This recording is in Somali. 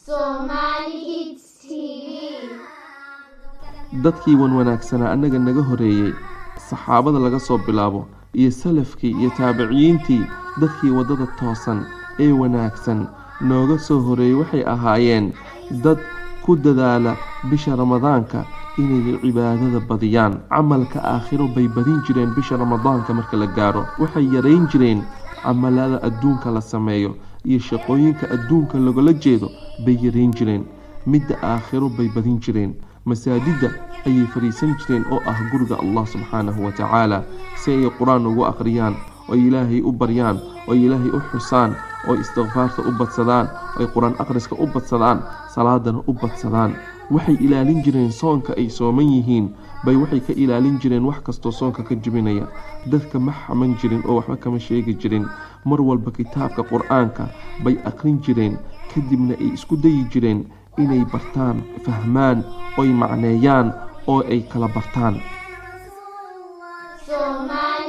Somali Kids TV. Dadkii wan wanaagsanaa annaga naga horeeyey, saxaabada laga soo bilaabo iyo salafkii iyo taabiciyiintii, dadkii waddada toosan ee wanaagsan nooga soo horeeyey, waxay ahaayeen dad ku dadaala bisha Ramadaanka inay cibaadada badiyaan. Camalka aakhiro bay badin jireen. Bisha Ramadaanka marka la gaaro, waxay yarayn jireen camalada adduunka la sameeyo iyo shaqooyinka adduunka lagala jeedo bay yarayn jireen, midda aakhiro bay badin jireen. Masaajidda ayay fadhiisan jireen, oo ah guriga Allah subxaanahu wa tacaala, si ay Qur-aan ugu akhriyaan oo Ilaahay u baryaan oo Ilaahay u xusaan oo istikfaarta u badsadaan, oy Qur-aan akhriska u badsadaan, salaadana u badsadaan. Waxay ilaalin jireen soonka ay sooman yihiin bay waxay ka ilaalin jireen wax kastoo soonka ka jebinaya. Dadka ma xaman jirin oo waxba kama sheegi jirin. Mar walba kitaabka Qur-aanka bay akhrin jireen, kadibna ay isku dayi jireen inay bartaan, fahmaan oy macneeyaan oo ay kala bartaan. Somali